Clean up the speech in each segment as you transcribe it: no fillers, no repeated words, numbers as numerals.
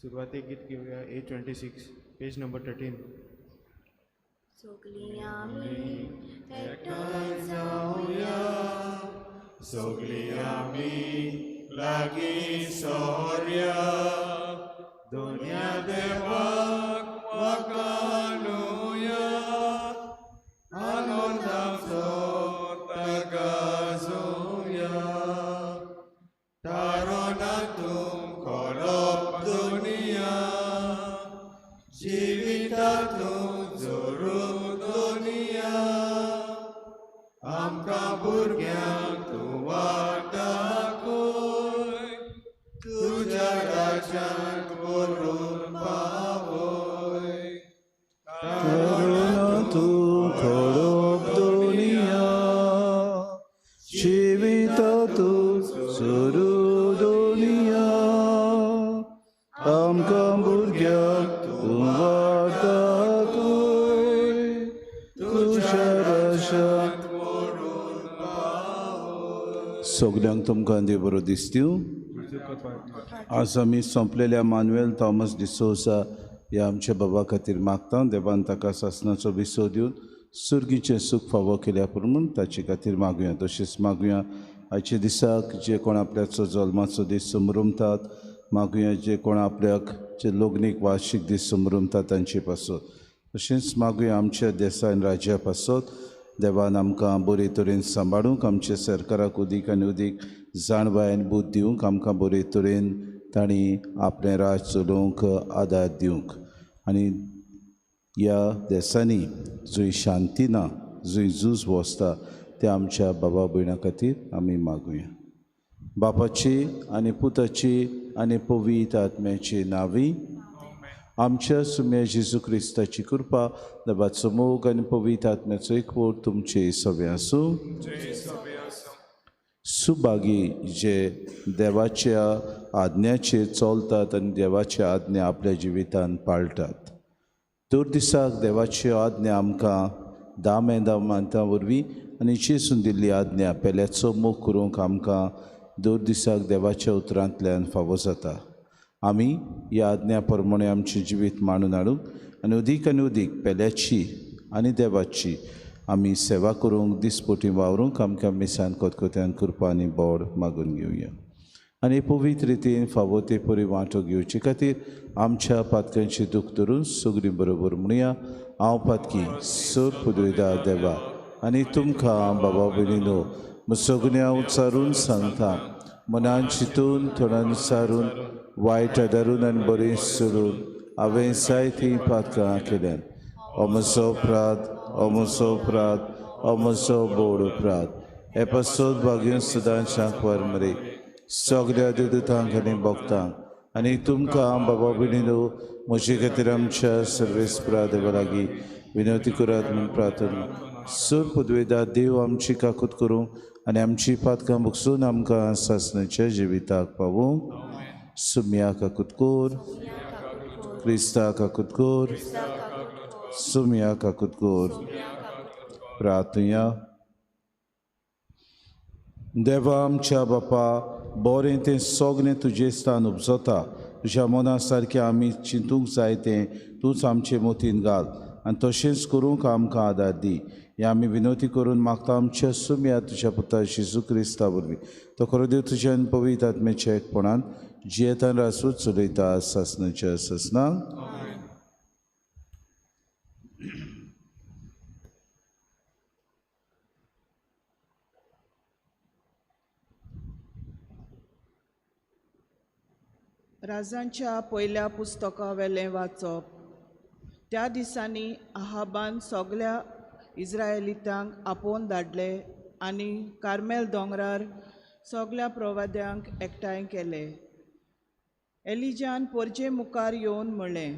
सुरवातेक गीत घेवया 826 पेज नंबर 13. सगलीं आमी एकठांय जावया, सगलीं आमी लागीं सोरया, दुनिया देवाक वाखाणुया, आनंदाचो ताका जोवया. तारो ना तूं खरोप दुनिया, जिविता तूं जोरू दुनिया, आमकां भुरग्यांक तूं वाट दाखय, तुज्या राज्यांत व्हरून पावय. करुणा तूं खरोप दुनिया, जिविता तूं जोरू दुनिया, आमकां भुरग्यांक तूं वाट दाखय, तुज्या राज्यांत. सगल्यांक तुमकां देव बरो दिसतूं. आज आमी सोंपलेल्या मानुएल थॉमस डिसोजा ह्या आमच्या बाबा खातीर मागता. देवान ताका सासणाचो विसव दिवन सुर्गीचें सूख फावो केल्या प्रमाण ताचे खातीर मागुया. तशेंच मागुया आयच्या दिसाक जे कोण आपल्याचो जल्माचो दीस समरमतात, मागुया जे कोण आपल्याक जे लग्नीक वार्शीक दीस समरमतात तांचे पासत. तशेंच मागुया आमच्या देसा आनी राज्या पासत देवान आमकां बरे तरेन सांबाळूंक, आमच्या सरकाराक उदीक आनी उदीक जाणवाय आनी बुद्द दिवंक, आमकां बरे तरेन तांणी आपलें राज चलोवंक आदार दिवंक. आनी ह्या देसांनी जंय शांती ना, जंय झूज वसता, त्या आमच्या बाबा भयणां खातीर आमी मागुया. बापाची आनी पुताची आनी पवित्र आत्म्याची नांवी आमच्या सुम्या जेजू क्रिस्ताची कृपा, देवाचो मोग आनी पवित्र आत्म्याचो एकवट तुमचे सगळे आसूं. सुभागी जे देवाच्या आज्ञाचेर चलतात आनी देवाची आज्ञा आपल्या जिवितांत पाळटात. दर दिसाक देवाची आज्ञा आमकां दामेदा मानता वरवीं आनी जेजून दिल्ली आज्ञा पेल्याचो मोग करूंक आमकां दर दिसाक देवाच्या उतरांतल्यान फावो जाता. आमी ह्या आज्ञा प्रमाणे आमचें जिवीत मांडून हाडूंक आनी उदीक आनी उदीक पेल्याची आनी देवाची आमी सेवा करूंक दिसपोटी वावरूंक आमकां मिसान कोतकोत्यान कृपा आनी बोड मागून घेवया. आनी पवित्र रितीन फावो ते परी वांटो घेवचे खातीर आमच्या पातक्यांची दूख धरून सगळीं बरोबर म्हणुया, हांव पातकी सर पुदयदा देवा आनी तुमकां बाबा भयणीनो सगळ्यां उच्चारून सांगता, मनान चिंतून थोड्यान सारून वायट आदारून आनी बरें सोडून हांवें जायतीं पातकां केल्यात. हो म्हजो अपराध, हो म्हजो अपराध, हो म्हजो बोड अपराध. हे पासत भाग्य सदांच शांकवार मरे सगळ्या देवदूतांक आनी भक्तांक आनी तुमकां बाबा भयणीनो म्हजे खातीर आमच्या सर्वेस्परा देवा लागीं विनवती करात म्हूण प्रार्थना. सर पुदवेदा देव आमची काकूत करूंक आनी आमची पातकां भोगसून आमकां सासणाच्या जिविताक पावोवंक. सुम्या काकूत कोर, क्रिस्ता काकूत कोर, सुम्या काकूत कोर. प्रार्थुया. देवा आमच्या बापा, बरें तें सगळें तुजें स्थान उपजता. तुज्या मना सारकें आमी चिंतूंक जाय तें तूंच आमचे मोतीन घाल आनी तशेंच करूंक आमकां आदार दी. हें आमी विनवती करून मागता आमच्या सुम्या तुज्या पुता जेजू क्रिस्ता वरवीं. तो खरो देव तुज्या आनी पवित्र आत्म्याच्या एकपणान जियेतान रासूच चलयता सासणाच्या सासणाक. राजांच्या पयल्या पुस्तकावेलें वाचप. त्या दिसांनी आहाबान सगळ्या इस्रायलितांक आपोवन धाडले आनी कार्मेल दोंगरार सगळ्या प्रवाद्यांक एकठांय केले. एलिजान परजे मुखार येवन म्हणलें,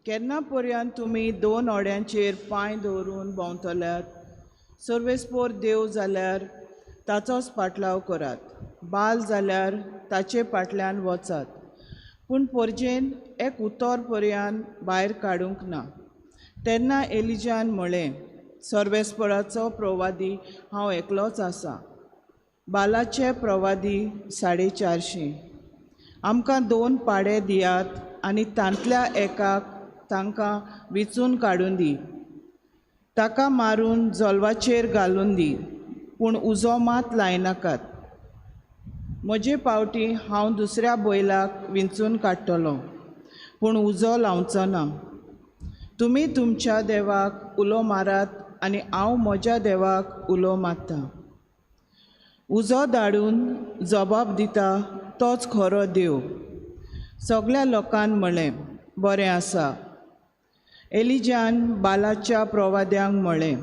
केन्ना पर्यंत तुमी दोन ओड्यांचेर पांय दवरून भोंवतल्यात? सर्वेस्पोर देव जाल्यार ताचोच पाटलाव करात, बाल जाल्यार ताचे फाटल्यान वचात. पूण परजेन एक उतर पर्यान भायर काडूंक ना. तेन्ना एलिजान म्हळें, सर्वेस्पराचो प्रवादी हांव एकलोच आसा, बालाचे प्रवादी 450. आमकां 2 पाडे दियात आनी तांतल्या एकाक तांकां विंचून काडून दी. ताका मारून जल्वाचेर घालून दी, पूण उजो मात लायनाकात. म्हजे पावटी हांव दुसऱ्या बैलाक विंचून काडटलो, पूण उजो लावचो ना. तुमी तुमच्या देवाक उलो मारात आनी हांव म्हज्या देवाक उलो मारता. उजो धाडून जबाब दिता तोच खरो देव. सगळ्या लोकान म्हळें, बरें आसा. एलिजान बालाच्या प्रवाद्यांक म्हळें,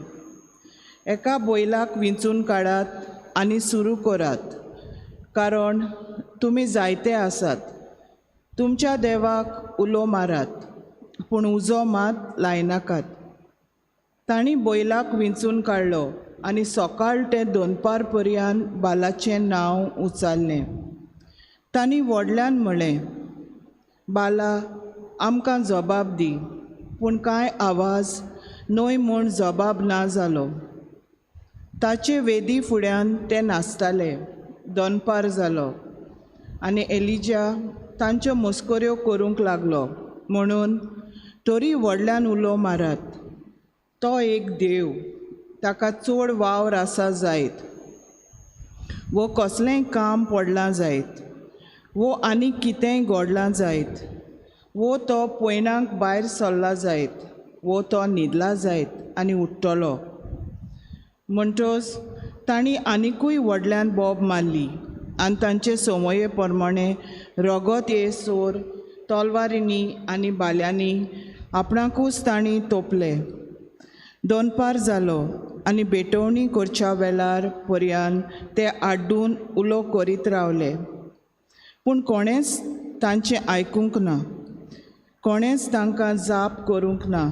एका बैलाक विंचून काडात आनी सुरू करात, कारण तुमी जायते आसात. तुमच्या देवाक उलो मारात, पूण उजो मात लायनाकात. तांणी बैलाक विंचून काडलो आनी सकाळ ते दोनपार पर्यंत बालाचें नांव उच्चारलें. तांणी व्हडल्यान म्हळें, बाला, आमकां जबाब दी. पूण कांय आवाज न्हय म्हूण जबाब ना जालो. ताचे वेदी फुड्यान ते नाचताले. दनपार जालो आनी एलिजा तांच्यो मस्कऱ्यो करूंक लागलो, म्हणून तरी व्हडल्यान उलो मारात, तो एक देव, ताका चड वावर आसा जायत, वो कसलेंय काम पडलां जायत, वो आनी कितेंय घडलां जायत, वो तो पयणाक भायर सरला जायत, वो तो न्हिदला जायत आनी उठ्ठलो. म्हणटच तांणी आनिकूय व्हडल्यान बोब मारली आनी तांचे संवये प्रमाणे रगत येसर तलवारींनी आनी भाल्यांनी आपणाकूच तांणी तोपले. दनपार जालो आनी भेटवणी करच्या वेळार पर्यंत ते आड्डून उलो करीत रावले, पूण कोणेंच तांचें आयकूंक ना, कोणेंच तांकां जाप करूंक ना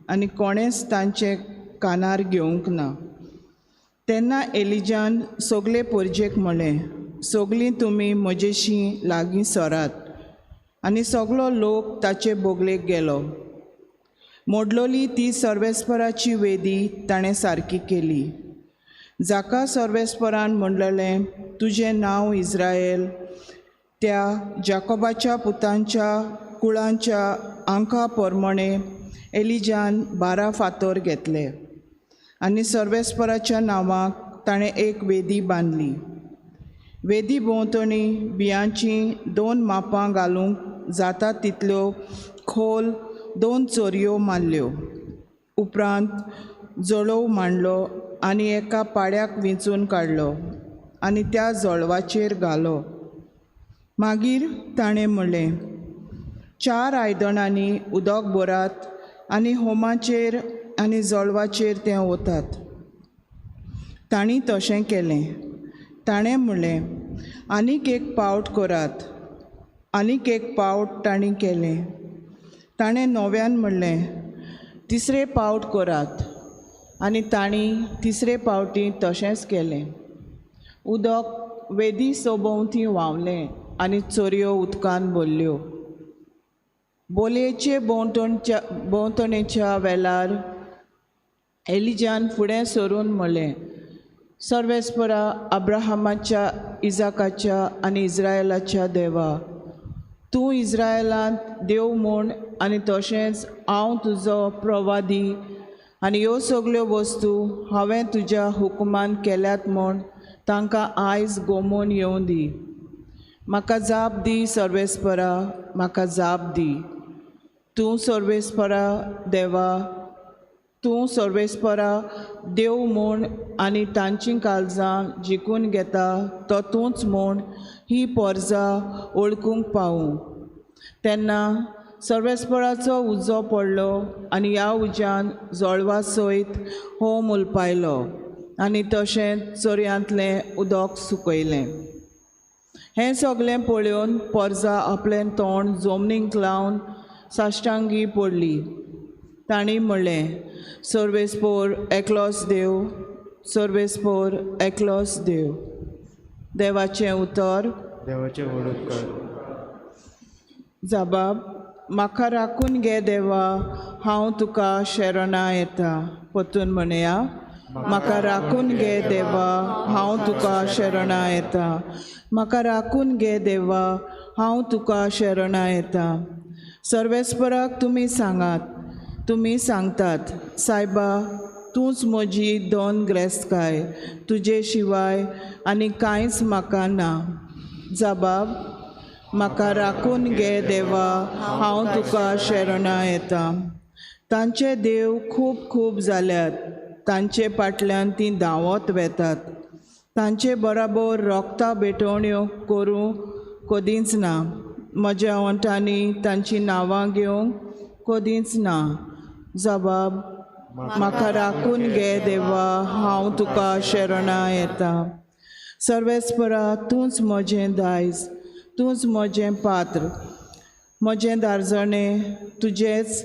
आनी कोणेंच तांचे कानार घेवंक ना. तेन्ना एलिजान सगळे परजेक म्हळें, सगळीं तुमी म्हजेशी लागीं सरात. आनी सगळो लोक ताचे बोगलेक गेलो. मोडलोली ती सर्वेस्पराची वेदी ताणें सारकी केली, जाका सर्वेस्परान म्हणलेलें, तुजें नांव इज्रायल, त्या जाकोबाच्या पुतांच्या कुळांच्या आंका प्रमाणे एलिजान 12 फातर घेतले आनी सर्वेस्पराच्या नांवाक ताणें एक वेदी बांदली. वेदी भोंवतणी बियांचीं 2 मापां घालूंक जाता तितल्यो खोल 2 चोरयो मारल्यो. उपरांत जळोव मांडलो आनी एका पाड्याक विंचून काडलो आनी त्या जळवाचेर घालो. मागीर ताणें म्हणलें, 4 आयदनांनी उदक भरात आनी होमाचेर आनी जळवाचेर तें ओतात. तांणी तशें केलें. ताणें म्हणलें, आनीक एक पावट करात. आनीक एक पावट तांणी केलें. ताणें नव्यान म्हणलें, तिसरे पावट करात. आनी तांणी तिसरे पावटी तशेंच केलें. उदक वेदी सोभोंवती व्हांवलें आनी चोरयो उदकान भरल्यो. बोलयेचे भोंवतणेच्या वेळार एलिजान फुडें सरून म्हणलें, सर्वेस्परा, अब्राहमाच्या, इजाकाच्या आनी इज्रायलाच्या देवा, तूं इज्रायलांत देव म्हूण आनी तशेंच हांव तुजो प्रवादी आनी ह्यो सगळ्यो वस्तू हांवें तुज्या हुकुमान केल्यात म्हूण तांकां आयज गोमून येवं दी. म्हाका जाप दी सर्वेस्परा, म्हाका जाप दी. तूं सर्वेस्परा देवा, तूं सर्वेस्परा देव म्हूण आनी तांचीं काळजां जिखून घेता तो तूंच म्हूण ही पोरजा वळखूंक पावूं. तेन्ना सर्वेस्पराचो उजो पडलो आनी ह्या उज्यान जळवा सयत होम उलपायलो आनी तशेंच चोरयांतलें उदक सुकयलें. हें सगळें पळोवन पोरजा आपलें तोंड जमनीक लावन साश्टांगी पडली. तांणी म्हणलें, सर्वेस्पोर एकलोच देव, सर्वेस्पोर एकलोच देव. देवाचें उतर. देवाचें व्हड उपकार. जबाब, म्हाका राखून घे देवा, हांव तुका शरणा येता. परतून म्हणया, म्हाका राखून घे देवा, हांव तुका शरणा येता. म्हाका राखून घे देवा, हांव तुका शरणा येता. सर्वेस्पराक तुमी सांगात, तुमी सांगतात, सायबा तूंच म्हजी दोन ग्रेस्तकाय, तुजे शिवाय आनी कांयच म्हाका ना. जबाब, म्हाका राखून घे देवा, हांव तुका शरणां येता. तांचे देव खूब खूब जाल्यात, तांचे फाटल्यान तीं धांवत वेतात. तांचे बराबर रोगता भेटवण्यो करूं कदींच ना, म्हज्या ओंठांनी तांचीं नांवां घेवंक कदींच ना. जबाब, म्हाका राखून घे देवा, हांव तुका शरणां येता. सर्वेस्परा तूंच म्हजें दायज, तूंच म्हजें पात्र, म्हजें दारजणें तुजेच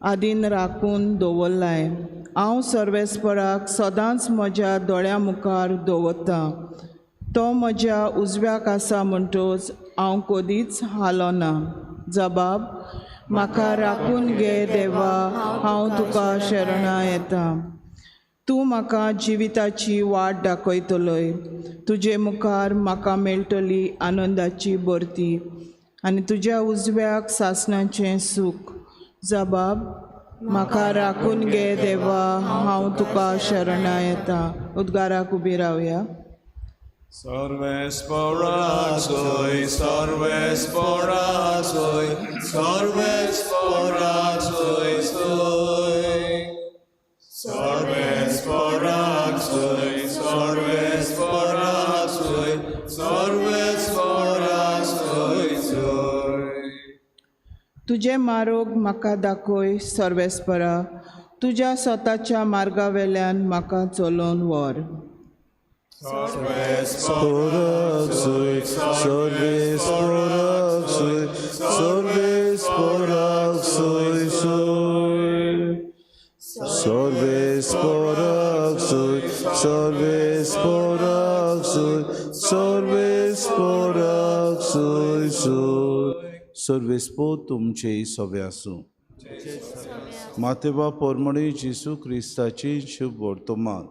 आदीन राखून दवरलाय. हांव सर्वेस्पराक सदांच म्हज्या दोळ्यां मुखार दवरतां. तो म्हज्या उजव्याक आसा म्हणटच हांव कदींच हालोना. जबाब, म्हाका राखून घे देवा, हांव तुका शरणां येता. तूं म्हाका जिविताची वाट दाखयतलोय, तुजे मुखार म्हाका मेळटली आनंदाची भरती आनी तुज्या उजव्याक सासणाचें सूख. जबाब, म्हाका राखून घे देवा, हांव तुका शरणां येता. उद्गाराक उबी रावया. सर्वेस्पराक सोय, सर्वेस्पराक सोय, सर्वेस्पराक सोय सोय. सर्वेस्पराक सोय, सर्वेस्पराक सोय, सर्वेस्पराक सोय सोय. तुजें मारोग म्हाका दाखय सर्वेस्परा, तुज्या स्वताच्या मार्गा वेल्यान म्हाका चलोवन व्हर. पोराक सोय, सर्वेस्पराक सोय, सर्वेस्पराक सोय सोय. सर्वेस्पराक सोय, सर्वेस्पराक सोय, सर्वेस्पराक सोय सोय. सर्वेस्पो तुमचे सवे आसूं. मातेबा पोरमणी जेसू क्रिस्ताची शुभ वर्तमान.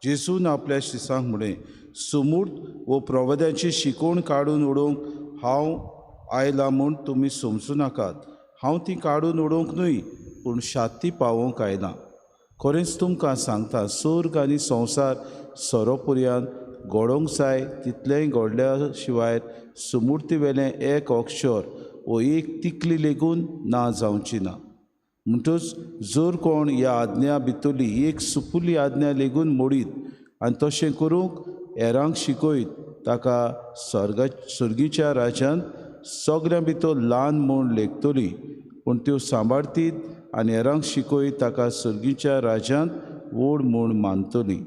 जेसून आपल्या शिसांक म्हळें, सुमूर्त वो प्रवाद्यांची शिकवण काडून उडोवंक हांव आयला म्हूण तुमी समजूं नाकात. हांव ती काडून उडोवंक न्हय, पूण शाती पावोवंक आयलां. खरेंच तुमकां सांगता, सर्ग आनी संवसार सोरोपुर्यान घडोवंक जाय तितलेंय घडल्या शिवाय सुमुर्ती वेलें एक अक्षर वो एक तिकली लेगून ना जावची ना. म्हणटच जर कोण ह्या आज्ञा भितरली एक सुपुल्ली आज्ञा लेगून मोडीत आनी तशें करूंक हेरांक शिकयत, ताका सर्गीच्या राज्यांत सगळ्यां भितर ल्हान म्हूण लेखतली. पूण त्यो सांबाळतीत आनी हेरांक शिकयत ताका सर्गीच्या राज्यांत व्हड म्हूण मानतली.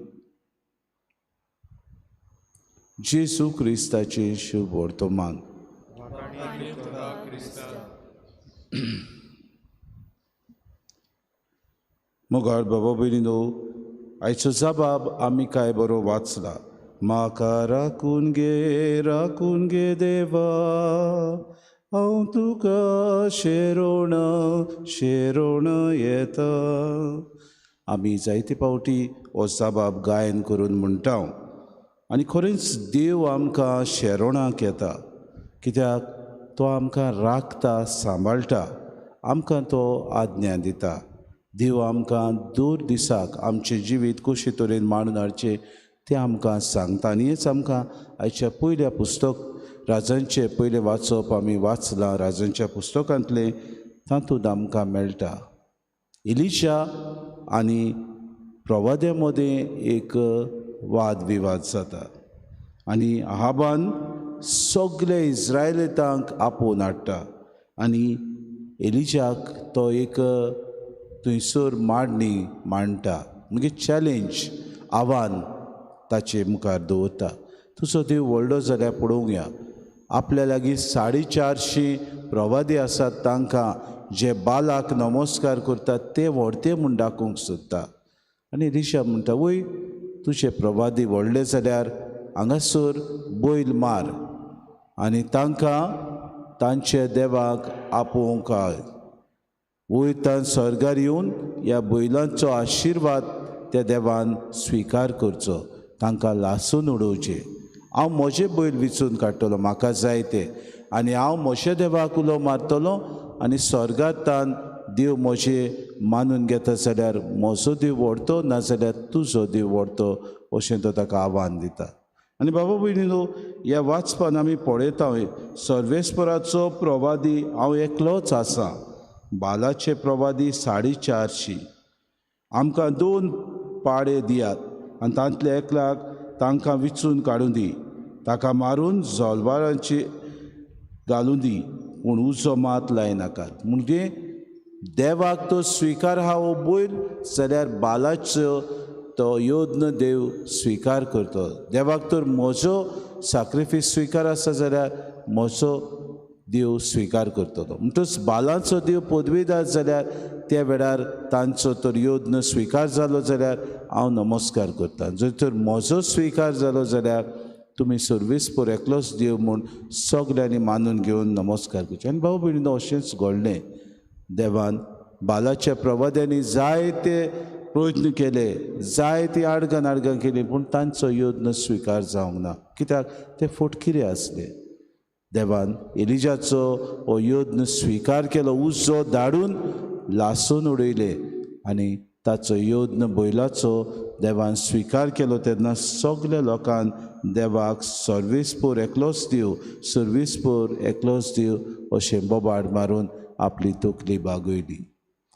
जेसू क्रिस्ताचें शुभ वर्तमान. मोगाळ बाबा भयणीनो, आयचो जबाब आमी कांय बरो वाचला. म्हाका राखून घे, राखून घे देवा, हांव तुका शेरोण शेरोण येता. आमी जायते फावटी हो जबाब गायन करून म्हणटा आनी खरेंच देव आमकां शेरोणाक येता, कित्याक तो आमकां राखता, सांबाळटा, आमकां तो आज्ञा दिता. देव आमकां दर दिसाक आमचें जिवीत कशे तरेन मांडून हाडचें तें आमकां सांगता. आनी हेंच आमकां आयच्या पयल्या पुस्तक राजांचें पयलें वाचप आमी वाचलां राजांच्या पुस्तकांतलें, तातूंत आमकां मेळटा. इलिशा आनी प्रवाद्या मदें एक वाद विवाद जाता आनी आहाबान सगळे इस्रायलितांक आपोवन हाडटा आनी एलिजाक तो एक थंयसर मांडणी मांडटा, म्हणजे चॅलेंज, आव्हान ताचे मुखार दवरता. तुजो देव व्हडलो जाल्यार पळोवंक या. आपल्या लागीं 450 प्रवादी आसात, तांकां जे बालाक नमस्कार करतात ते व्हडते म्हूण दाखोवंक सोदता. आनी रिशा म्हणटा, वय तुजे प्रवादी व्हडले जाल्यार हांगासर बैल मार आनी तांकां तांचे देवाक आपोवंक I. वयतान स्वर्गार येवन ह्या बैलांचो आशिर्वाद त्या देवान स्विकार करचो, तांकां लासून उडोवचें. हांव म्हजे बैल विचून काडटलो, म्हाका जाय ते, आनी हांव म्हज्या देवाक उलो मारतलो आनी स्वर्गांतान देव म्हजें मानून घेता जाल्यार म्हजो देव व्हरतो, नाजाल्यार तुजो देव व्हरतो अशें तो ताका आव्हान दिता. आनी बाबा भयणीनो, ह्या वाचपान आमी पळयता सर्वेस्पराचो प्रवादी हांव एकलोच आसा, बालाचे प्रवादी 450. आमकां 2 पाडे दियात आनी तांतले एकल्याक तांकां विचून काडूं दी, ताका मारून जलवारांची घालूं दी, पूण उजो मात लायनाकात. म्हणजे देवाक तो स्विकार हा हो बैल जाल्यार बालाचो तो यज्ञ देव स्विकार करतो. देवाक तर म्हजो साक्रिफीस स्विकार आसा जाल्यार म्हजो देव स्विकार करतलो. म्हणटच बालाचो देव पदवीदार जाल्यार त्या वेळार तांचो तर यज्ञ स्विकार जालो जाल्यार हांव नमस्कार करता. जर तर म्हजो स्विकार जालो जाल्यार तुमी सर्वेस्पर एकलोच देव म्हूण सगल्यांनी मानून घेवन नमस्कार करचे. आनी भाऊ भयणीनो, अशेंच घडलें. देवान बालाच्या प्रवाद्यांनी जायते प्रयत्न केले, जायती आडगां नाडगां केली, पूण तांचो यत्न स्विकार जावंक ना. कित्याक? ते फटकिरे आसले. देवान एलिजाचो हो यत्न स्विकार केलो, उजो धाडून लासून उडयले आनी ताचो यत्न बैलाचो देवान स्विकार केलो. तेन्ना सगल्या लोकांक देवाक सर्वेस्पर एकलोच देव, सर्वेस्पर एकलोच देव अशें बोबाड मारून आपली तकली बागयली.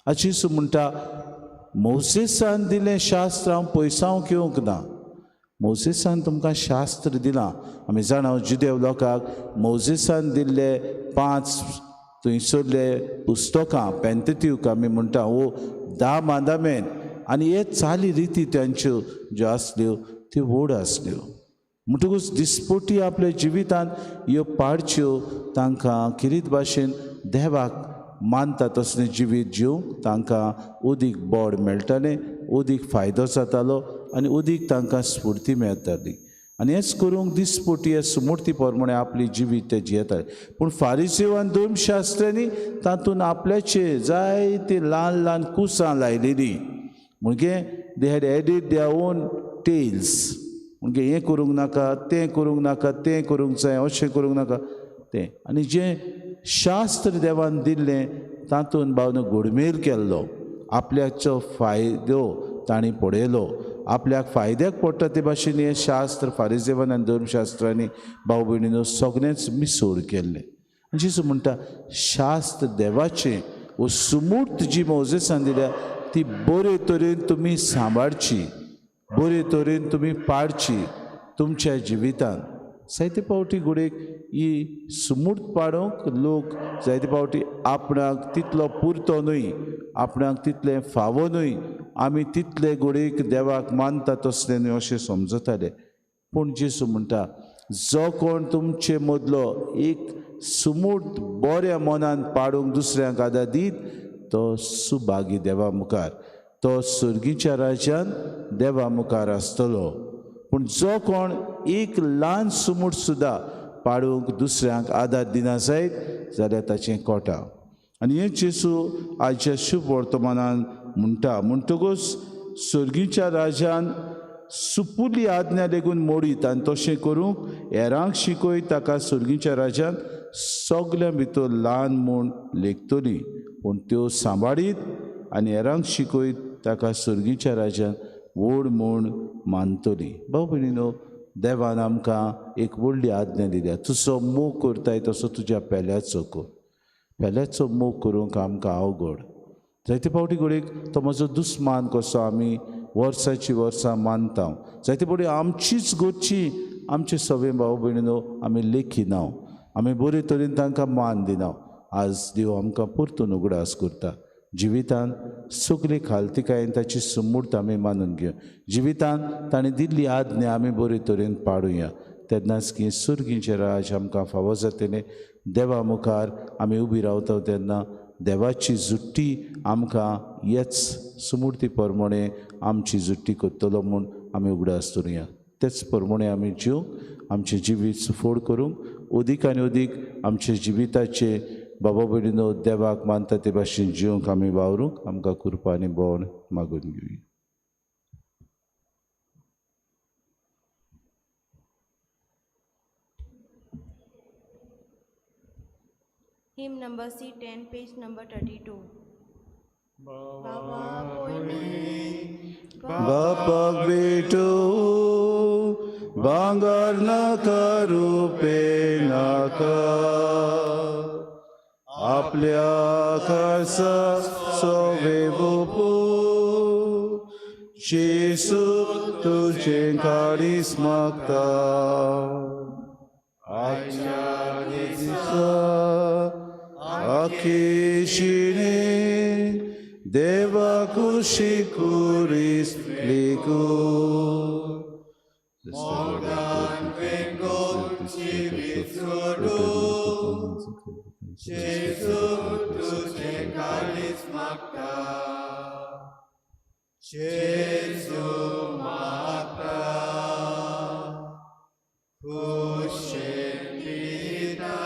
आजी म्हणटा, मोसेसान दिलें शास्त्र हांव पयसावंक येवंक ना. मोसेसान तुमकां शास्त्र दिलां. आमी जाणा जुदेव लोकांक मोजेसान दिल्ले 5 थंयसरले पुस्तकां, पेंतत्यूक आमी म्हणटा, वो 10 मांदामेन आनी हे चाली रिती तांच्यो ज्यो आसल्यो त्यो व्हड आसल्यो. म्हणटकूच दिसपटी आपल्या जिवितांत ह्यो पाडच्यो तांकां किरीत भाशेन देवाक मानता तसलें जिवीत जिवंक तांकां उदीक बोड मेळटालें, उदीक फायदो जातालो आनी उदीक तांकां स्फुर्ती मेळटाली. आनी हेंच करूंक दिसपटी हे सुमूर्ती प्रमाणे आपली जिवीत ते जियेताले. पूण फारिसेव आनी धर्मशास्त्र्यांनी तातूंत आपल्याचे जायती ल्हान ल्हान कुसां लायलेलीं. म्हणजे they had added their own tales. म्हणजे हें करूंक नाका, तें करूंक नाका, तें करूंक जाय, अशें करूंक नाका तें. आनी जें शास्त्र देवान दिल्लें तातूंत भावना घोडमेल केल्लो, आपल्याचो फायदो तांणी पळयलो, आपल्याक फायद्याक पडटा ते भाशेन हें शास्त्र फारिजेवान आनी धर्मशास्त्रांनी भाव भयणीनो सगळेंच मिसोड केल्लें. आनी जेजू म्हणटा, शास्त्र देवाचें वो सुमूर्त जी मोजेसान दिल्या ती बरे तरेन तुमी सांबाळची, बरे तरेन तुमी पाळची तुमच्या जिवितान. जायते फावटी घडयेक ही सुमूर्त पाडूंक लोक जायते फावटी आपणाक तितलो पुरतो न्हय, आपणाक तितलें फावो न्हय, आमी तितले घडयेक देवाक मानता तसलें न्हय अशें समजताले. पूण जेजू म्हणटा, जो कोण तुमचे मदलो एक सुमूर्त बऱ्या मनान पाडूंक दुसऱ्यांक आदार दीत तो सुभागी देवा मुखार, तो सर्गीच्या राज्यान देवा मुखार आसतलो. पूण जो कोण एक ल्हान सुमूट सुद्दां पाडूंक दुसऱ्यांक आदार दिना जायत जाल्यार ताचें कोटा. आनी हें जेजू आयच्या शुभ वर्तमानान म्हणटा. म्हणटकूच सर्गीच्या राज्यान सुपुल्ली आज्ञा लेगून मोडीत आनी तशें करूंक हेरांक शिकयत ताका सर्गीच्या राज्यान सगल्यां भितर ल्हान म्हूण लेखतली, पूण त्यो सांबाळीत आनी हेरांक शिकयत ताका सर्गीच्या राज्यान व्हड म्हूण मानतली. भाव भयणीनो, देवान आमकां एक व्हडली आज्ञा दिल्या, तुजो मोग करताय तसो तुज्या पेल्याचो कर. पेल्याचो मोग करूंक आमकां अवघड. जायते फावटी घडयेक तो म्हजो दुस्मान कसो आमी वर्साची वर्सां मानता. जायते फावटी आमचीच घरची आमचे सगळे भाव भयणीनो आमी लेखिना, आमी बरे तरेन तांकां मान दिना. आज देव आमकां परतून उगडास करता, जिवितान सगली खालतिकायेन ताची सुमूर्त आमी मानून घेवं, जिवितान ताणें दिल्ली आज्ञा आमी बरे तरेन पाडुया, तेन्नाच की सुर्गीचें राज आमकां फावो जातलें. देवा मुखार आमी उबी रावता तेन्ना देवाची जुट्टी आमकां हेच सुमूर्ती प्रमाणे आमची जुट्टी करतलो म्हूण आमी उगडास दवरुया. तेच प्रमाणे आमी जिवंक, आमचें जिवीत सुफोड करूंक अदीक आनी अदीक आमच्या जिविताचे बाबा भयणीनो देवाक मानता ते भाशेन जिवंक आमी वावरूंक आमकां कृपा आनी भोवण मागून घेवया. Hymn number C10, page number 32. बाबा पोयनी बापाक भेटू भांगर नाका रुपे नाका आपल्या खासा सोवे बोपू जेसू तुजें काळीज मागता आयच्या दिसा आखिशिणे देवा कुशी कुरीस लिगू. मोगान वेंगोवन जिवीत सोडून जेजू तुजें काळीज मागता, जेजू मागता, खुशेन दिता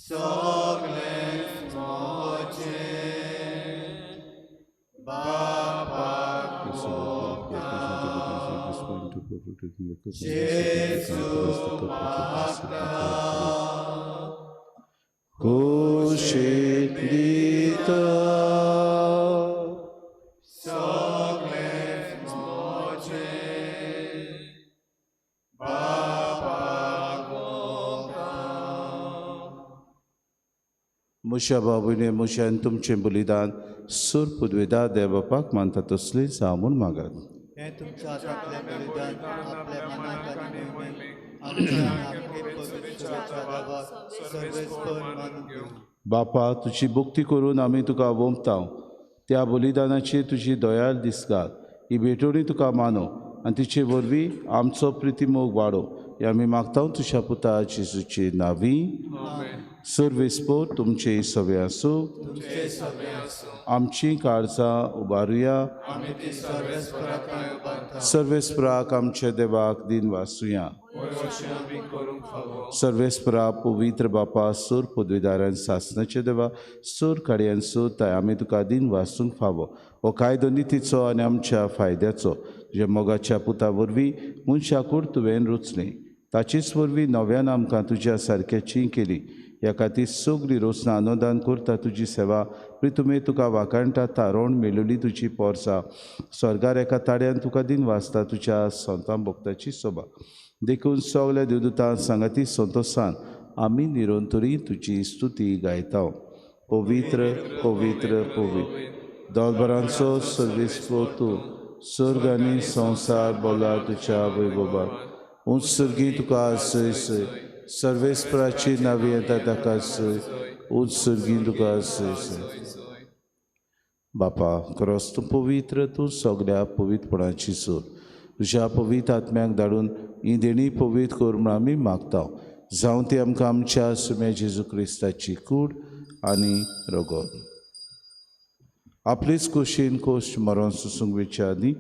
सगळेंच म्हजें बापाक. कुशीत दिता सगळेंच म्हजें बापाक ओंपता. म्हज्या बाबूने म्हज्यान तुमचें बलिदान सूर पुदवेदा देव बापाक मानता तसलें जावं म्हूण मागात. हें तुमच्या हातांतलें बलिदान आपल्या मनाक आनी मोहिमेक आमच्या आनी पवित्र देवाक सर्वेस्पर मानून घेवं. बापा, तुजी भक्ती करून आमी तुका वोंपता. त्या बलिदानाची तुजी दयाळ दिसगात ही भेटवणी तुका मानो आनी तिचे वरवीं आमचो प्रितीमोग वाडो हे आमी मागता तुज्या पुता जेजूचे नांवी. सर्वेस्पर तुमचे सगळे आसूं. तुमचे सगळे आसूं. आमची काळजां उबारुया. आमी ती सर्वेस्पराक उबारता. सर्वेस्पराक आमच्या देवाक दिन वासुया. वयर अशें आमी करूंक फावो. सर्वेस्परा पवित्र बापा, सूर पदवीदारान सासनाचे देवा, सूर काडयान सूर ताय आमी तुका दिन वासूंक फावो. हो कायदो नितीचो आनी आमच्या फायद्याचो. तुज्या मोगाच्या पुता वरवीं मनशा कूड तुवें रचलें, ताचेच वरवीं नव्यान आमकां तुज्या सारक्याची केली. ह्या खातीर सगळी रोसना आनंदान करता तुजी सेवा. प्रितुमे तुका वाखाणटा तारोण मेळिल्ली तुजी पोरसा. स्वर्गार एका ताड्यान तुका दिन वाचता तुज्या संतां भक्ताची सोबा. देखून सगल्या देवदूतां सांगाती संतोसान आमी निरंतरी तुजी स्तुती गायता. पवित्र पवित्र पवित्र दोलभरांचो सर्वेस्पर तूं, स्वर्ग आनी संवसार बोला तुज्या वैभवान. उत्सर्गी तुका सय सय सर्वेस्पराची नावी येता ताका सय उत्सर्गी तुका सय सय. बापा, क्रॉस तूं पवित्र, तूं सगल्या पवित्रपणाची सूर. तुज्या पवित्र आत्म्याक धाडून ही देणी पवित्र कर म्हूण आमी मागता. जावं ती आमकां आमच्या सुम्या जेजू क्रिस्ताची कूड आनी रगत. आपलेच कुशीन कोश्ट मरण सोसूंक वेच्या आदीं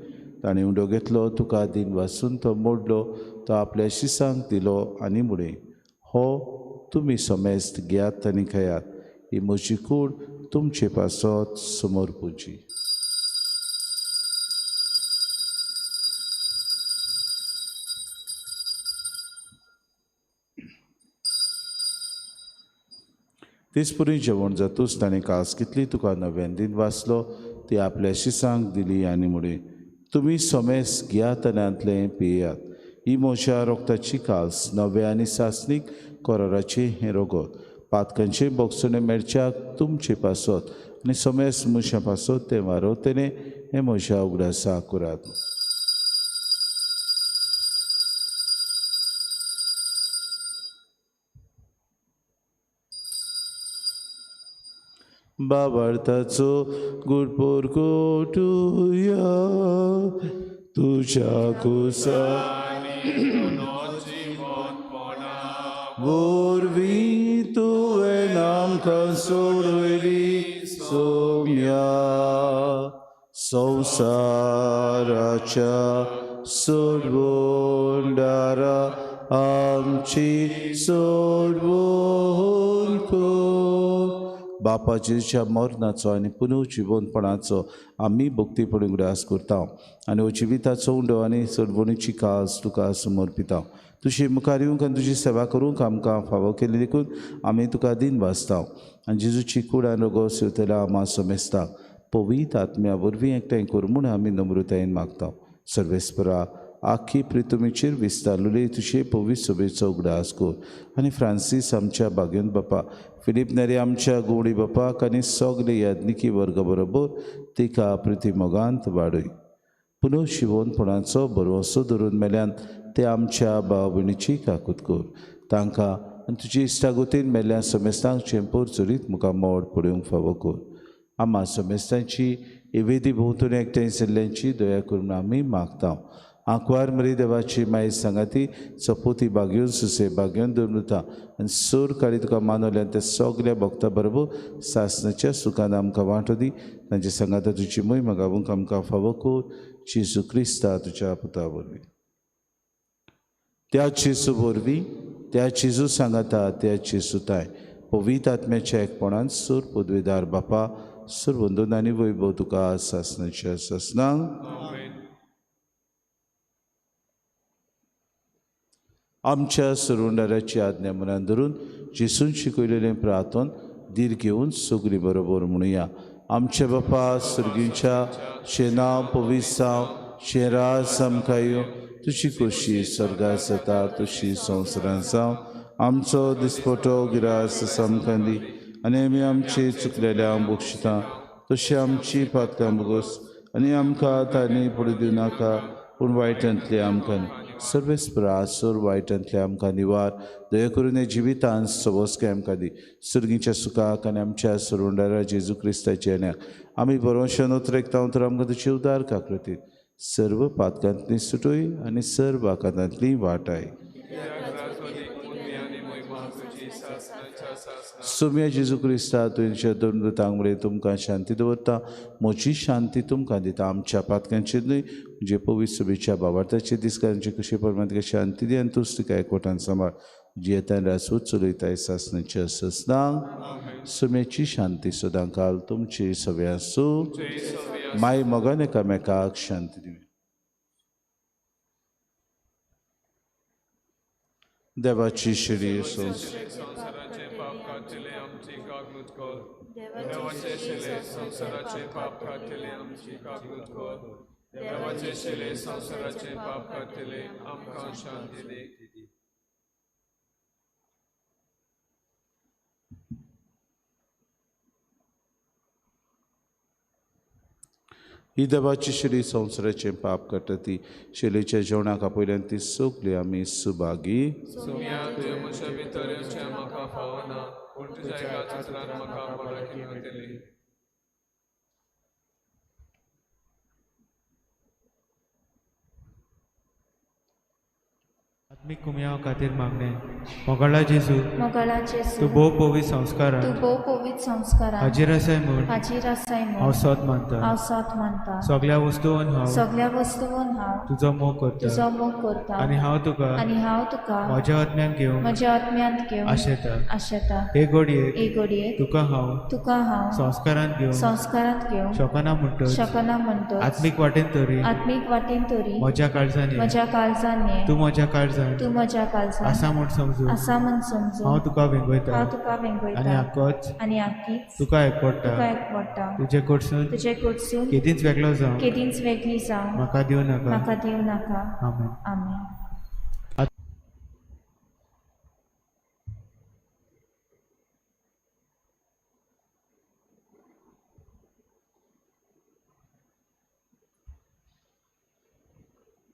ताणें उंडो घेतलो, तुका दिन वासून तो मोडलो, तो आपल्या शिसांक दिलो आनी म्हणलें, हो तुमी समेस्त घेयात आनी खायात, ही म्हजी कूड तुमचे पासत समर्पुची. तेच परी जेवण जातूच ताणें कास घेतली, तुका नव्यान दिन वाचलो, ती आपल्या शिसांक दिली आनी म्हणलें, तुमी समेस्त घेयात आनी हांतलें पियात, ही म्हज्या रोगताची कास नव्या आनी सासणीक कराराचें हें रगत. पातकांचें बोगसणें मेळच्याक तुमचे पासत आनी समेस्त मनशां पासत तें वारवतलें हें म्हज्या उगडासा करात. बाबार्थाचो गुडपोर कोटुया तुज्या कुसा वरवीं तुवें आमकां सोडयली सोम्या संवसाराच्या सोडवणदारा आमची सोडवण कर. बापा जेजूच्या मरणाचो आनी पुनर्जिवनपणाचो आमी भक्तीपणी उगडास करता आनी हो जिविताचो उंडो आनी सोडवणीची कास तुका समर्पिता. तुजी मुखार येवंक आनी तुजी सेवा करूंक आमकां फावो केली देखून आमी तुका दिन भासता आनी जेजूची कूड आनी रोगो सेवतल्या आमा समेस्ता पवित्र आत्म्या वरवीं एकठांय कर म्हूण आमी नम्रतायेन मागता. सर्वेस्परा आखी प्रितुमीचेर विस्तारलेली तुजे पवित्र सभेचो उगडास कर आनी फ्रांसीस आमच्या बागेन बापा, फिलीप नेरी आमच्या गोवडी बापाक आनी सगले याज्ञिकी वर्गा बरोबर तिका प्रिती मोगांत वाडय. पुनर्जिवनपणाचो भरवंसो धरून मेल्यान ते आमच्या भाव भयणीची काकूत कर. तांकां आनी तुजी इश्टागतीन मेल्ल्या समेस्तांक चेंपूर चरीत मुखार मोड पडूंक फावो कर. आमा समेस्तांची इवेदी भोंवतणी एकठांय जाल्ल्यांची दया करून आमी मागता. आंकवार मरी देवाची माई सांगाती चपोती बागेवन सुसे बागेवन दवरता आनी सोर काळी तुका मानवल्यान त्या सगल्या भक्ता बरोबर सासनाच्या सुखान आमकां वांटो दी. तांचे सांगाता तुजी मोहीम गावूंक आमकां फावो कर. जेजू क्रिस्ता तुज्या पुता वरवीं. त्या जेजू वरवीं, त्या जेजू सांगाता, त्या जेजू ताय पवित्र आत्म्याच्या एकपणान सूर पदवेदार बापा सूर वंदन आनी वैभव तुका सासनाच्या सासनांक. आमच्या सरुंडाराची आज्ञा मनान धरून जेजून शिकयलेलें प्रार्थन धीर घेवन सगळीं बरोबर म्हणुया. आमच्या बापा सर्गीच्या शेनांव पवित्र जावं, तुजें राज आमकां येवं, तुजी खोशी स्वर्गार जाता तशी संवसारांत जावं. आमचो दिसपटो गिरास आमकां दी आनी आमी आमची चुकलेल्यांक बक्षिता तशी आमची पातकां भोगोस आनी आमकां तांणी पडूं दिवं नाका पूण वायटांतले आमकां सर्वेस्परा सोर वायटांतले आमकां निवार. दया करून हे जिवितांत सवस्काय आमकां दी. सर्गीच्या सुखाक आनी आमच्या सरुंडारा जेजू क्रिस्ताच्या येण्याक आमी बरोवशान उतरेकता तर आमकां तुजी उदार काकृतीत सर्व पातकांतली सुटूय आनी सर्व आकांतांतली वाटाय. सोम्या जेजू क्रिस्ता तुमच्या दोन मृतांक मरे तुमकां शांती दवरता, म्हजी शांती तुमकां दिता. आमच्या पातकांचेर न्हय म्हणजे पवित्र सभेच्या बाबार्थाचे दिसकांचे कशे प्रमाण तुका शांती दी आनी तूच तुका एकवटान सांबाळ. जियेतान रासूच चलयताय सासनाच्या ससनांक. सोम्याची शांती सदां काल तुमची सगळें आसूं. माय मोगान एकामेकाक शांती दिवया. देवाची शिरी देवाचे शिले संवसाराचे पाप काडटले आमची काकूत कर. देवाचे शिले संवसाराचे पाप काडटले आमकां शांती दी. ही देवाची शिरी संवसाराचें पाप काडटा ती शिलेच्या जेवणाक आपयल्यान ती सगळी आमी सुभागी. सोम्या तुवें म्हज्या भितर येवचें म्हाका फावना पूण तुज्या एका उतरान म्हाका भलायकी मेळटली. आत्मीक कुमयाव खातीर मागणें. मोगाळा जेजू, मोगाळा जेजू, तूं भोव पवित्र संस्कारान, तूं भोव पवित्र संस्कारान हाजीर आसाय म्हूण, हाजीर आसाय म्हूण हांव सत मानता, हांव सत मानता. सगळ्या वस्तून हांव, सगळ्या वस्तून हांव तुजो मोग करता, तुजो मोग करता आनी हांव तुका, आनी हांव तुका म्हज्या आत्म्यांत घेवन, म्हज्या आत्म्यांत घेवन आशेता, आशेता. हे घडयेक, हे घडयेक तुका हांव, तुका हांव संस्कारांत घेवन, संस्कारांत घेवन शकना म्हणटच, शकना म्हणटच आत्मीक वाटेन तरी, आत्मीक वाटेन तरी म्हज्या काळजान, म्हज्या काळजान तूं म्हज्या काळजान तूं म्हज्या काळजान आसा म्हूण समजून, आसा म्हूण समजून हांव तुका वेंगयता, हांव तुका वेंगयता आनी आकोच, आनी आकीच तुका एकवटा, तुका एकवटा. तुजे कडसून, तुजे कडसून केदींच वेगळो जावं, केदींच वेगळी जावं म्हाका दिवं नाका, म्हाका दिवं नाका. आमेन. आमेन.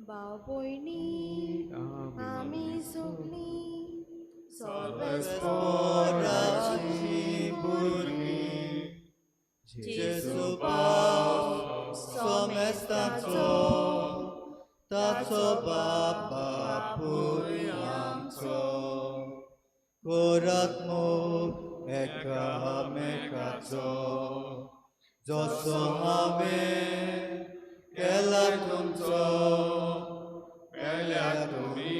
भाव भयणी आमी सगळीं सर्वेस्पराची भुरगीं, जेजू पाव समेस्तांचो, ताचो बाप बापूय आमचो, करात मोग एकामेकाचो, जसो हांवें केला तुमचो, केल्या तुमी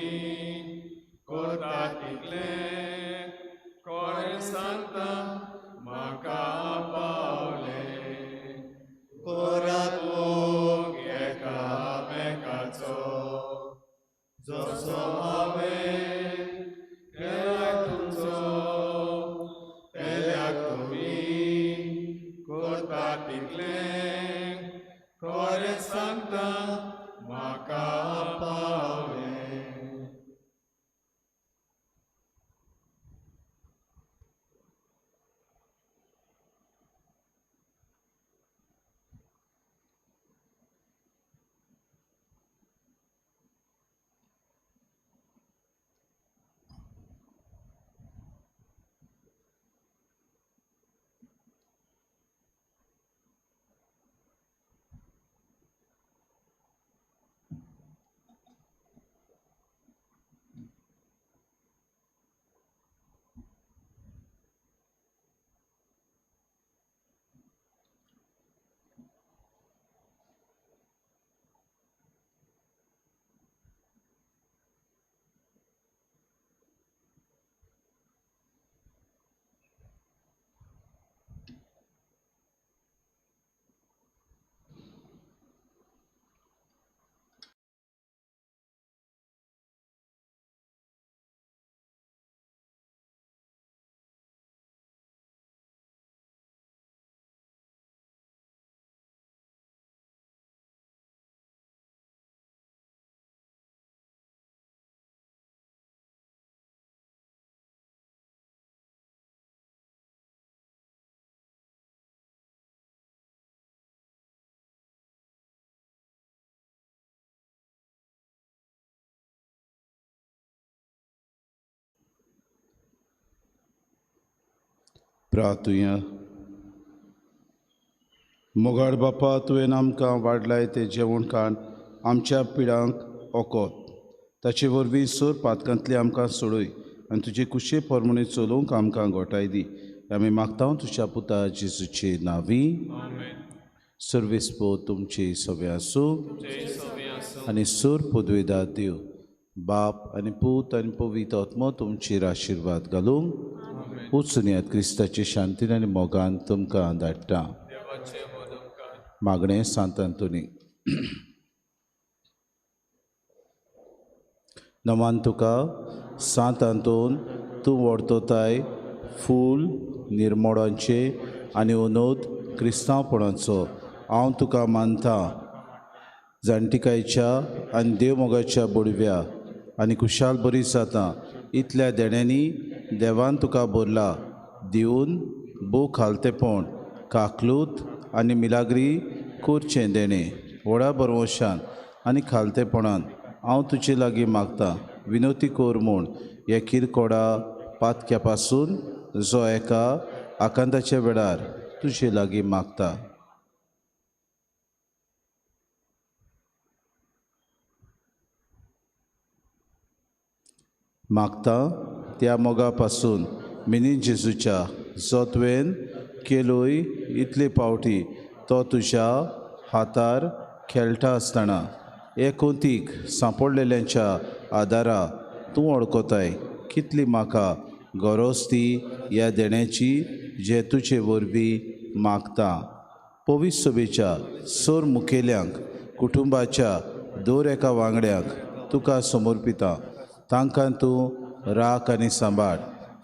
करता तितलें कोणें सांगता म्हाका पावलें. कोरात मोग एकामेकाचो जसो हांवें केला तुमचो तेल्याक तुमी कोता तितलें खरें सांगता म्हाका पावलें. प्रार्थुया. मोगाळ बापा, तुवें आमकां वाडलाय तें जेवण खाण आमच्या पिडांक ओकोत, ताचे वरवीं सोर पातकांतली आमकां सोडय आनी तुजे कुशे परमणे चलोवंक आमकां गोठाय दी. आमी मागता तुज्या पुता जेजूचे नांवी. सर्वेस पो तुमचे सगळे आसूं आनी सोर पदवेदार देव बाप आनी पूत आनी पवित्र आत्मो तुमचेर आशिर्वाद घालूंक वचून क्रिस्ताचे शांतीन आनी मोगान तुमकां धाडटा. मागणें सांत आंतोनी. नमान तुका सांत आंतोन, तूं व्हडतोताय फूल निर्मोडांचे आनी अनोद क्रिस्तांवपणाचो. हांव तुका मानता जाणटिकायच्या आनी देवमोगाच्या बोडव्या आनी खुशाल बरी जाता इतल्या देण्यांनी देवान तुका भरला दिवन भोव खालतेपण काकलूत आनी मिलाग्री करचें देणें व्हडा बरवशान आनी खालतेपणान हांव तुजे लागीं मागता. विनोती कर म्हूण हे किरकोडा पातक्या पासून जो एका आकांताच्या वेळार तुजे लागीं मागता. मागता त्या मोगा पासून मिनी जेजूच्या जो तुवें केलोय इतले पावटी तो तुज्या हातार खेळटा आसतना एकोंतीक सांपडलेल्यांच्या आदारा तूं वळखताय कितली म्हाका गरज ती ह्या देण्याची जे तुजे वरवीं मागता. पवित्र सभेच्या सोर मुखेल्यांक कुटुंबाच्या दर एका वांगड्यांक तुका समर्पिता. तांकां तूं राख आनी सांबाळ.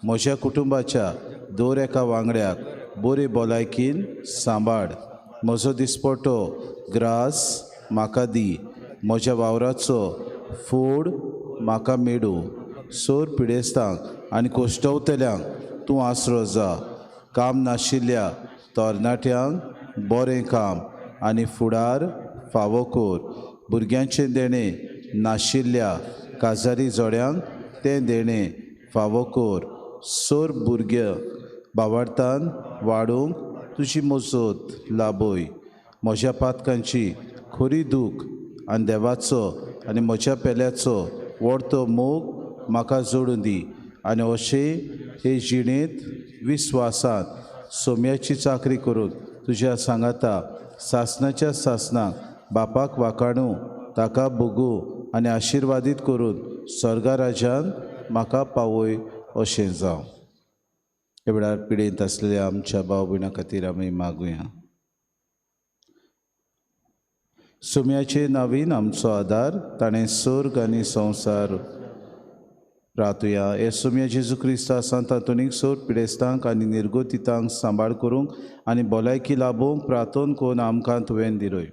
म्हज्या कुटुंबाच्या दर एका वांगड्याक बरे भलायकीन सांबाळ. म्हजो दिसपटो ग्रास म्हाका दी. म्हज्या वावराचो फूड म्हाका मेडूं. सोर पिडेस्तांक आनी कोश्टवतल्यांक तूं आसरो जा. काम नाशिल्ल्या तरणाट्यांक बरें काम आनी फुडार फावो कर. भुरग्यांचें देणें नाशिल्ल्या काजारी जोड्यांक तें देणें फावो कर. सोर भुरगे बावार्थान वाडूंक तुजी मजत लाभय. म्हज्या पातकांची खरी दूख आनी देवाचो आनी म्हज्या पेल्याचो व्हडतो मोग म्हाका जोडून दी आनी अशें हे जिणेंत विस्वासांत सोम्याची चाकरी करून तुज्या सांगाता सासनाच्या सासनाक बापाक वाकाणू ताका भोगू आनी आशिर्वादीत करून स्वर्गा राजान म्हाका पावय अशें जावं. ह्या वेळार पिडेंत आसलेल्या आमच्या भाव भयणां खातीर आमी मागुया. सुम्याचे नावीन आमचो आदार, ताणें स्वर्ग आनी संवसार प्रातुया. हे सुम्या जेजू क्रिस्ता सांत आंतोनीक सोर पिडेस्तांक आनी निर्गोतितांक सांबाळ करूंक आनी भलायकी लाबोवंक प्रार्थन करून आमकां तुवें दिरोय.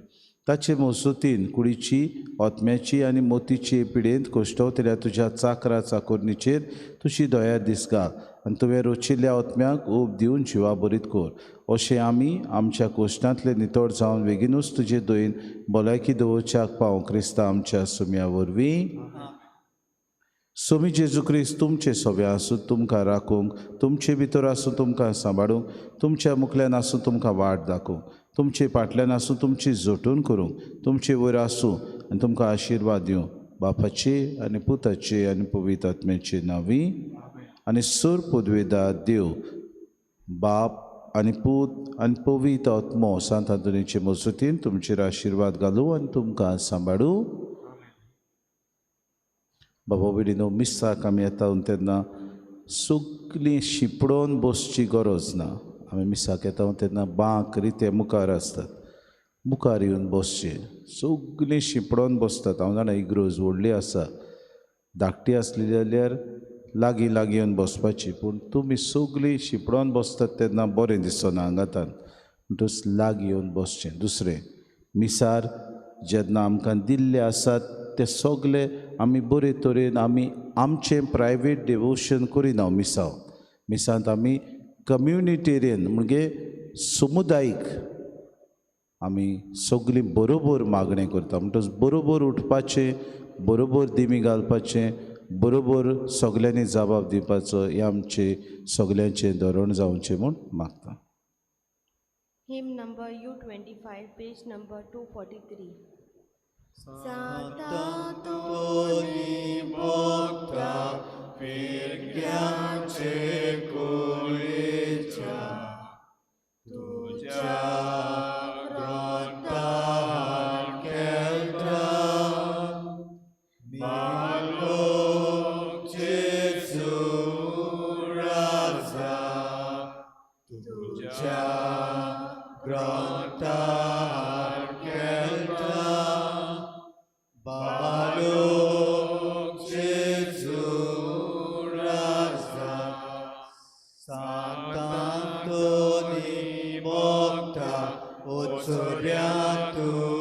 ताचे मजूतीन कुडीची, आत्म्याची आनी मोतीची पिडेंत कोश्टवतल्या तुज्या चाकरा चाकोरणीचेर तुजी दया दिसगा आनी तुवें रोचिल्ल्या आत्म्याक ऊब दिवन जिवा बरीत कर. अशें आमी आमच्या कोश्टांतले नितळ जावन बेगीनूच तुजे दयेन भलायकी दवरच्याक पावूं, क्रिस्ता आमच्या सुम्या वरवीं. सोमी जेजू क्रिस्त तुमचे सोव्या आसूं तुमकां राखूंक, तुमचे भितर आसूं तुमकां सांबाळूंक, तुमच्या मुखल्यान आसूं तुमकां वाट दाखोवंक, तुमचे फाटल्यान आसूं तुमची जोटून करूंक, तुमचे वयर आसूं आनी तुमकां आशिर्वाद दिवं. बापाचे आनी पुताचे आनी पवित्र आत्म्याचे नांवी. आनी सूर पदवेदार देव बाप आनी पूत आनी पवित्र आत्मो सांत आंतोनीचे मजतीन तुमचेर आशिर्वाद घालूं आनी तुमकां सांबाळूं. बाबा भयणीनो, मिसाक आमी येता तेन्ना सगलीं शिंपडोवन बसची गरज ना. आमी मिसाक येता तेन्ना बांक रिते मुखार आसतात, मुखार येवन बसचें. सगलीं शिंपडोवन बसतात. हांव जाणा इग्रोज व्हडली आसा, धाकटी आसली जाल्यार लागीं लागीं येवन बसपाची, पूण तुमी सगलीं शिंपडोवन बसतात तेन्ना बरें दिसना आंगातान, म्हणटच लागीं येवन बसचें. दुसरें, मिसार जेन्ना आमकां दिल्ले आसात ते सगले आमी बरे तरेन आमी आमचें प्रायवेट डिवोशन करिना. मिसांव मिसांत आमी कम्युनिटेरियन म्हणजे समुदायीक आमी सगलीं बरोबर मागणें करता. म्हणटच बरोबर उठपाचें, बरोबर दिमी घालपाचें, बरोबर सगल्यांनी जबाब दिवपाचो, हें आमचें सगल्यांचें धोरण जावचें म्हूण मागता. Hymn number U25, page number 243. सांतांतोनी मोगता फिरक्यांचे कुळीच्या तुज्या ग्रंथान खेळटा मालोक जेजू राजा तुज्या ग्रंथान खेळटा बालोक जेजू राजा सांतांतोनी मोगता ओचोऱ्या तूं